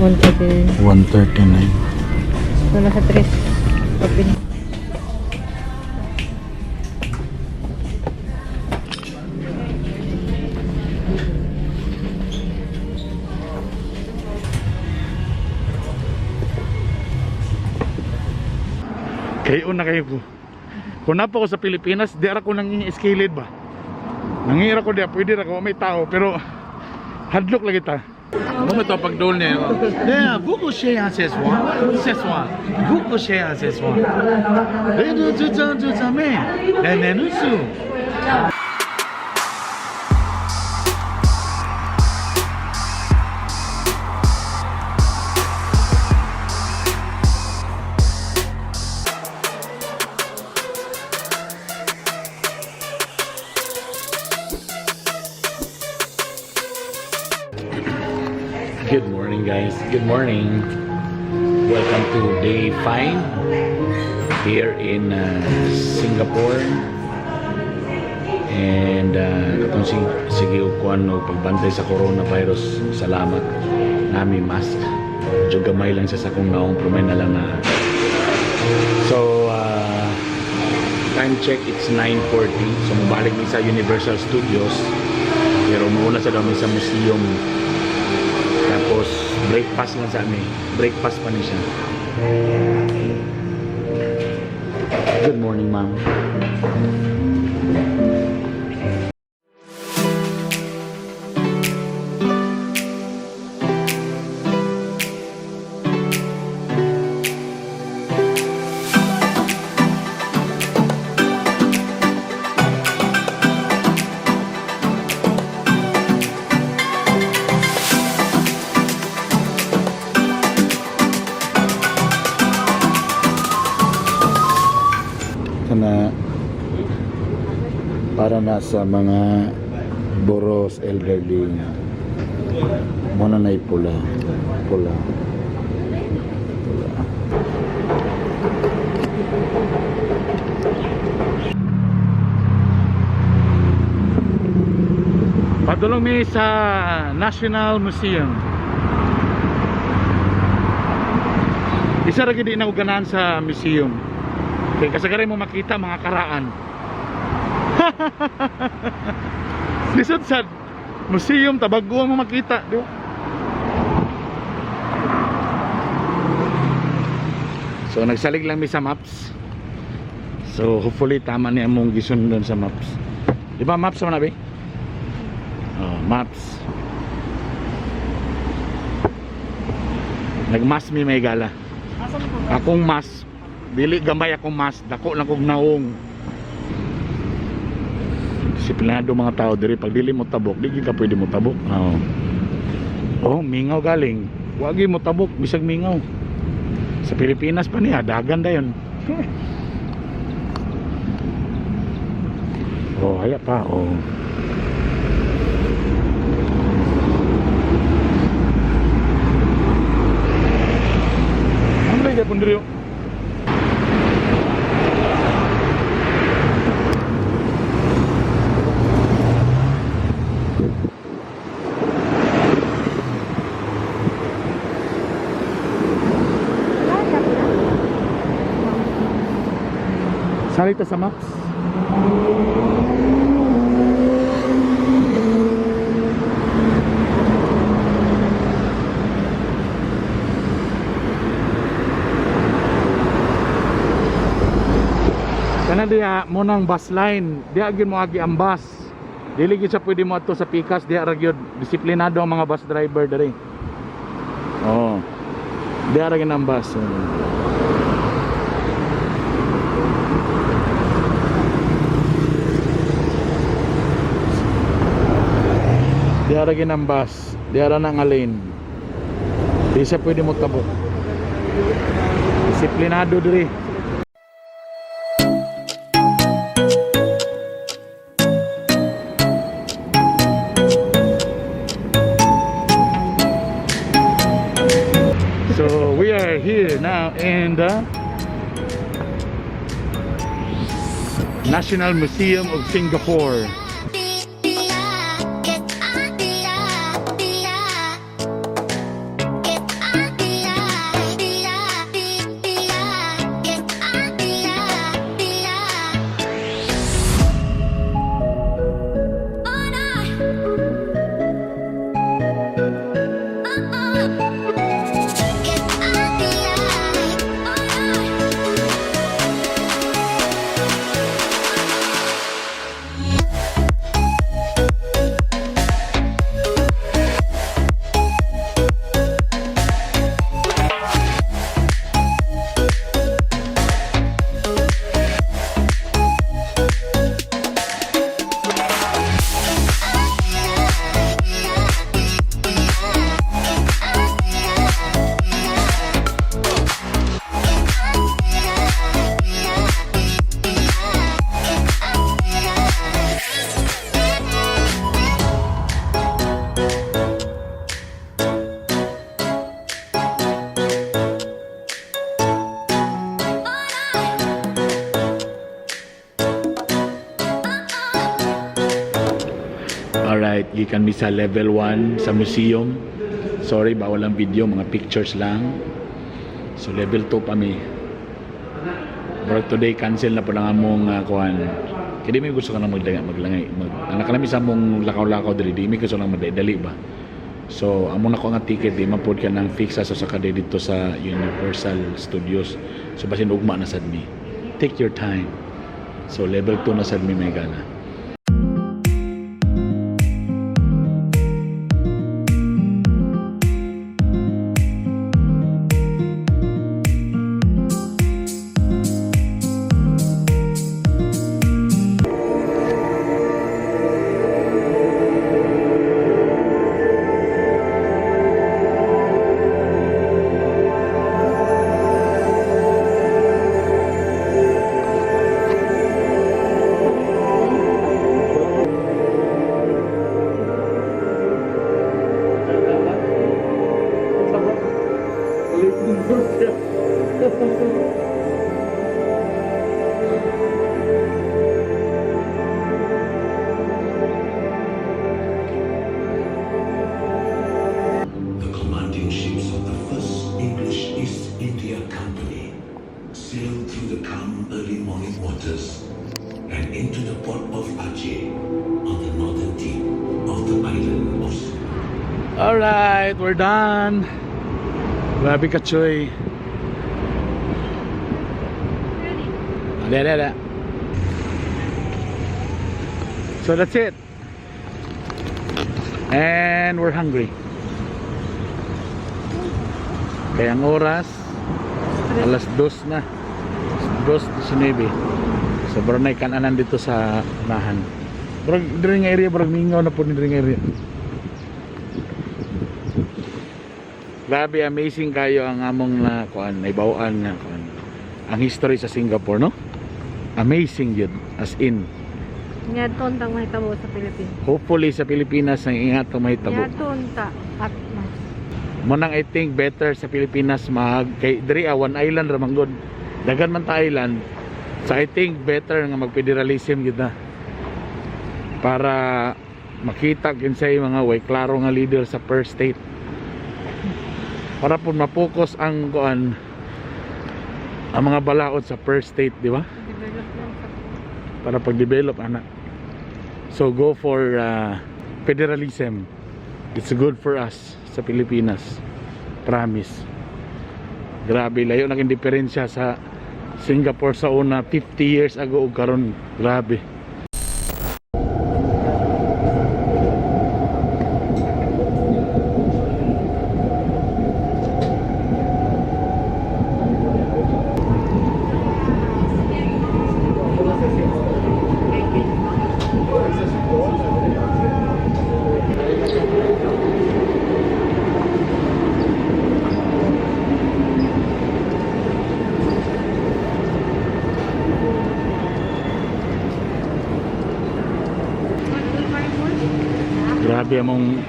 139. 139. So, nasa 3. Open. Kayo na kayo ko. Kung napa ko sa Pilipinas, di ara ko nang iskilid ba? Nangira ko diya, pwede ra ko may tao, pero hadlok lagi ta. Ano mo ito pagdol niya? Yeah, buko siya seswa. Seswa. Buko siya seswa. Redo chuchan chuchan me. Nenenusu. Good morning, guys. Good morning. Welcome to day 5 here in Singapore. And katong sige og kuan og pagbantay sa coronavirus. Salamat. Nami mask. Medyo gamay lang siya sa akong naong pero may na lang na. So time check, it's 9:40. So mobalik mi sa Universal Studios. Pero muuna sa dami sa museum, tapos breakfast lang sa amin. Breakfast pa ni siya. Good morning, ma'am. Kana para na sa mga boros elderly nga. Muna na pula. Pula. Pula. Padulong mi sa National Museum. Isa ra gid na ko ganahan sa museum. Kay kasagaran mo makita mga karaan. Lisod sad museum tabago mo makita, di ba? So nagsalig lang mi sa maps. So hopefully tama ni among gisundon sa maps. Di ba maps man abi? Oh, maps. Nagmas mi may gala. Akong mas dili gamay akong mas dako lang kog naong. Disiplinado mga tao diri, pag dili mo tabok, di gyud ka pwede mo tabok. Oo. Oh, mingaw galing. Wagi mo tabok bisag mingaw. Sa Pilipinas pa niya, dagan dayon. Oh, haya pa, oh. Ano lagi pun diri? Oh? Salita sa maps. Kana diha mo nang bus line, diha gyud mo agi ang bus. Dili gyud siya pwede mo adto sa pikas, diha ra gyud disiplinado ang mga bus driver diri. Oo. Diha ra gyud ang bus. Oo. Diha ra gyud ang bus, diha ra na nga lane. Di siya pwede mo tabok. Disiplinado diri. So we are here now in the National Museum of Singapore. Can I be like, oh. Alright, gikan mi sa level 1 sa museum. Sorry, bawal ang video, mga pictures lang. So level 2 pa mi. But today cancel na po lang among kuan. Kaya di mi gusto ka na magdanga, maglangay. Anak ka sa among lakaw-lakaw diri, di mi gusto lang magdali ba. So, amo na ko nga ticket, di man pod ka nang fix sa sa kada dito sa Universal Studios. So, basin ugma na sad mi. Take your time. So, level 2 na sad mi may gana. The commanding ships of the first English East India Company sailed through the calm early morning waters and into the port of Aceh on the northern tip of the island of Alright, we're done. Grabe ka, Choy. Ada, ada, ada. So that's it. And we're hungry. Kaya ang oras, alas dos na. 2:19. So, bro na kananan dito sa unahan. Bro, diri nga area, bro, mingaw na po ni diri nga area. Grabe, amazing kayo ang among na kuan, naibawaan nga kuan. Ang history sa Singapore, no? Amazing yun, as in. Ngadton tang mahitabo sa Pilipinas. Hopefully sa Pilipinas ang ingat ang mahitabo. Ngadton ta at mas. Munang I think better sa Pilipinas mag kay diri ah, one island ra man gud. Dagan man ta island. So I think better nga mag-federalism gyud na. Para makita kinsay mga way klaro nga leader sa per state. Para po ma-focus ang kuan ang mga balaod sa per state, di ba? Develop lang sa Para pag-develop ana. So go for federalism. It's good for us sa Pilipinas. Promise. Grabe layo naging diferensya sa Singapore sa una 50 years ago ug karon. Grabe. Grabe among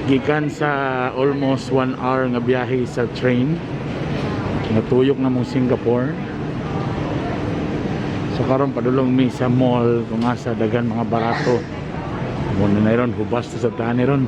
gikan sa almost 1 hour nga biyahe sa train. Natuyok na mong Singapore. So karon padulong mi sa mall kung asa dagan mga barato. Muna na ron, hubas na sa tani ron.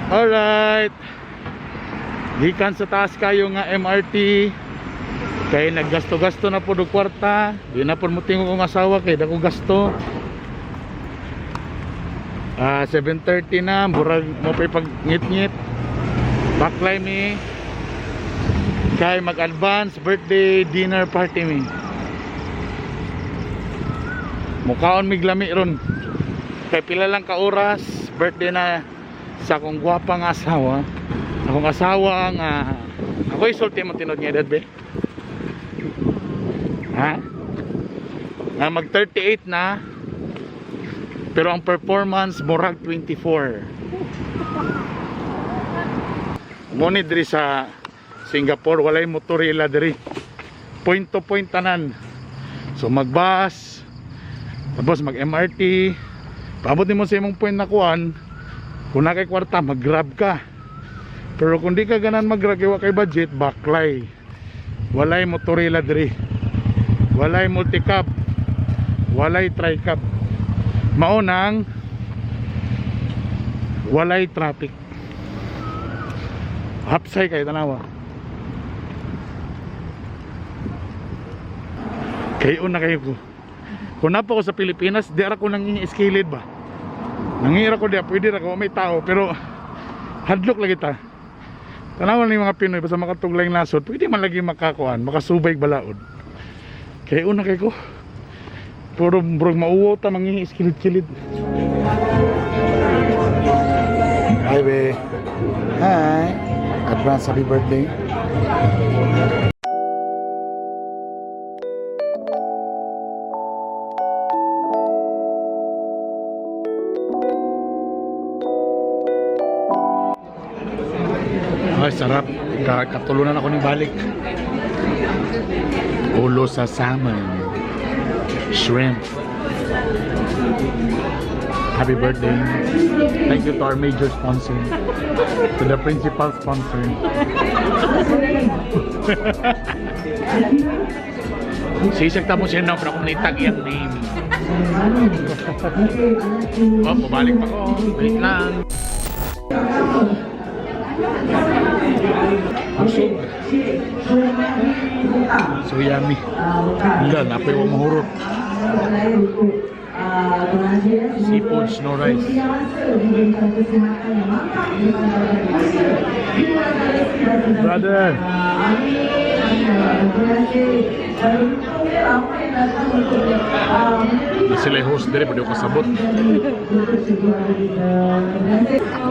Alright. Gikan sa taas kayo nga MRT. Kay naggasto-gasto na po og kwarta. Di na po mo tingog kong asawa kay dako gasto. Ah, 7:30 na, murag mo pa'y pagngit-ngit. Baklay mi. Kay mag-advance birthday dinner party mi. Mukaon mig lami ron. Kay pila lang ka oras, birthday na sa akong gwapa nga asawa. Akong asawa nga ako isulti mo tinud nga edad be. Ha? Nga mag 38 na pero ang performance murag 24. Mo ni diri sa Singapore walay motorila diri. Point to point tanan. So mag-bus, tapos mag MRT, paabot nimo sa imong point na kuan, kung na kay kwarta mag-grab ka. Pero kung di ka ganan mag-grab kay wa kay budget, baklay. Walay motorila diri. Walay multicab. Walay tricab. Mao nang walay traffic. Hapsay kay tanawa. Kayo na kayo ko. Kung napa ko sa Pilipinas, di ara ko nang iskilid ba. Nangira ko diya, pwede ra ko may tao pero hadlok lagi ta. Tanawan ni mga Pinoy basta makatuglang nasod, pwede man lagi makakuan, makasubay balaod. Kay una kay ko. Puro murag mauwo ta mangiiskilid-kilid. Hi be. Hi. Advance happy birthday. Ay, sarap. Katulunan ako ni balik. Ulo sa salmon. Shrimp. Happy birthday. Thank you to our major sponsor. To the principal sponsor. Sisag mo siya na pero kung naitag iyang name. Oh, pabalik pa ko. Wait lang. Busog. So yummy. Wala, napay wa mahurot. Seafood snow rice. Brother. Na sila yung host dire, pwede ko kasabot.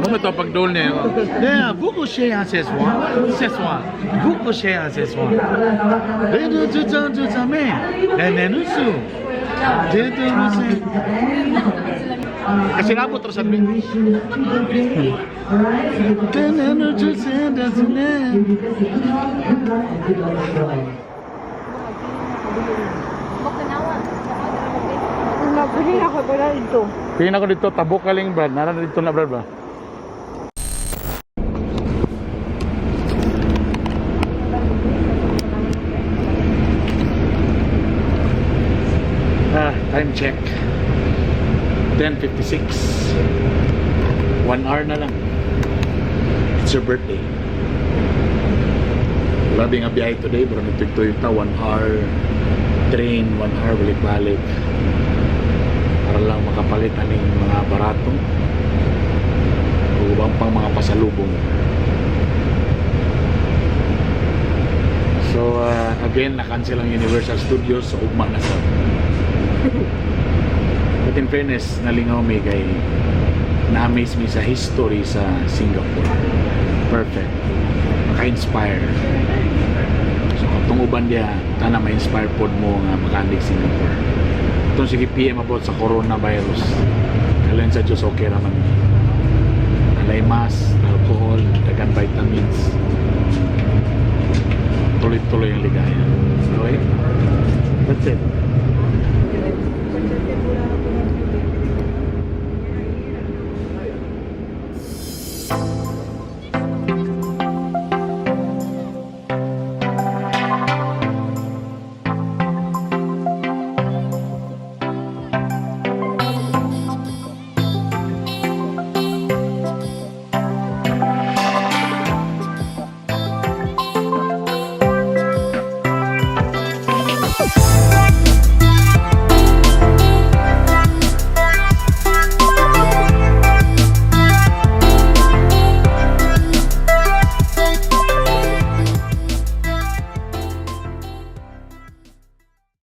Ano ito pagdol niya? Yeah, buko siya seswa. Seswa. Buko siya seswa. Dito tuto tuto me. Nenenusu. Dito nusu. Kasi nabot ra sa bin. Nabili ako pala ito. Tingin ako dito, tabok kaling brad. Nara dito na brad ba? Ah, time check. 10:56. 1 hour na lang. It's your birthday. Grabe nga biyahe today, bro. Nagtugtuyo ta, 1 hour train, 1 hour balik-balik para lang makapalit aning mga barato o ubang pang mga pasalubong. So again, na-cancel ang Universal Studios, so ugma na sa. But in fairness, nalingaw mi kay na-amaze mi sa history sa Singapore. Perfect. Maka-inspire. So katong uban diha, tana ma-inspire pod mo nga makaandig Singapore. Itong sige PM about sa coronavirus. Kailan sa Diyos okay raman. Alay mask, alcohol, dagan vitamins. Tuloy-tuloy ang ligaya. Okay? That's it.